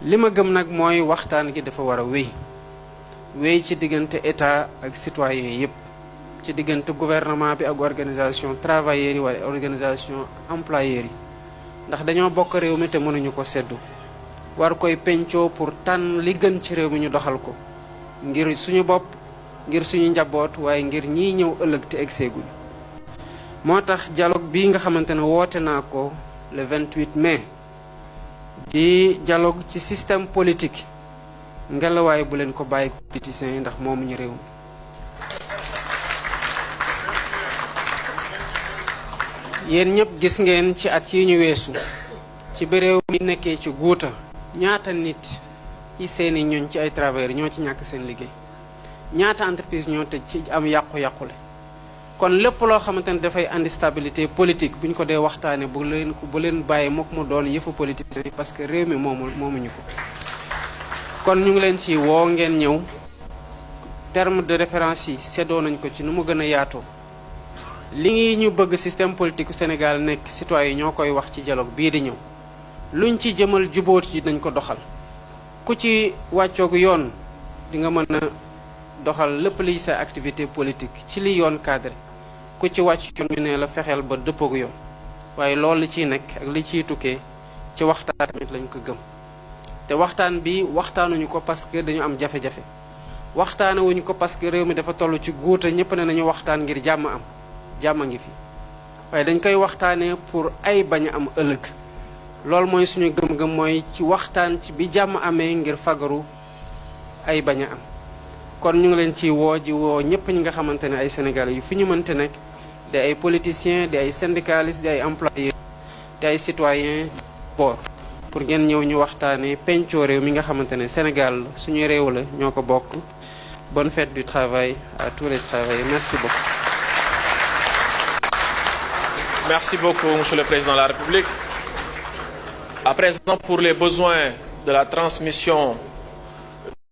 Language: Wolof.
li ma gëm nag mooy waxtaan gi dafa war a wéy ci diggante état ak citoyen yépp, ci diggante gouvernement bi ak organisation travailleurs yi wala organisation employeurs yi, ndax dañoo bokk réew mi te mënuñu ko seddu, war koy pencoo pour tànn li gën ci réew mi ñu doxal ko ngir suñu bopp, ngir suñu njaboot, waaye ngir ñiy ñëw ëllëg te egseeguñ. moo tax dialogue bii nga xamante ne woote naa ko le 28 mai di dialogue ci système politique, ngelawaay bu leen ko bàyyi politiciens yi ndax moomuñu réew mi. yéen ñëpp gis ngeen ci at yi ñu weesu ci bi réew mi nekkee ci guuta ñaata nit ci seeni ñoñ ci ay travailleurs ñoo ci ñàkk seen liggéey, ñaata entreprise ñoo tëj ci am yàqu-yàqule. kon lépp loo xamante ne dafay andi stabilité politique bu ñu ko dee waxtaane bu leen bàyyi mokk mu doon yëfu politicien yi, parce que réew mi moomuñu ko. kon ñu ngi leen ci woo ngeen ñëw, terme de référence yi seddoo nañ ko ci nu mu gën a yaatoo. li ngi ñu bëgg système politique Sénégal nekk citoyen yi ñoo koy wax ci dialogue bii di ñëw, luñ ci jëmal jubóot yi dañ ko doxal. ku ci wàccoog yoon di nga mën a doxal lépp liy sa activité politique ci li yoon cadre, ku ci wàcc yoon ñu ne la fexeel ba dëppoog yoon. waaye loolu li ciy nekk ak li ciy tukkee ci waxtaan tamit lañ ko gëm. te waxtaan bi waxtaanuñu ko parce que dañu am jafe-jafe, waxtaanewuñu ko parce que réew mi dafa toll ci guuta ñëpp ne nañu waxtaan ngir jàmm am, jàmm ngi fi, waaye dañ koy waxtaanee pour ay bañ a am ëllëg. loolu mooy suñu gëm-gëm, mooy ci waxtaan ci bi jàmm amee ngir fagaru ay bañ a am. kon ñu ngi leen ci woo ñëpp ñi nga xamante ne ay sénégalais yu fi ñu mënte nekk, di ay politiciens, di ay syndicalistes, di ay employeurs, di ay citoyens boor, pour ngeen ñëw ñu waxtaanee pencoo réew mi nga xamante ne Sénégal suñu réew la, ñoo ko bokk. Bonne fête du travail à tous les travailleurs. Merci beaucoup. Merci beaucoup, Monsieur le Président de la République. À présent, pour les besoins de la transmission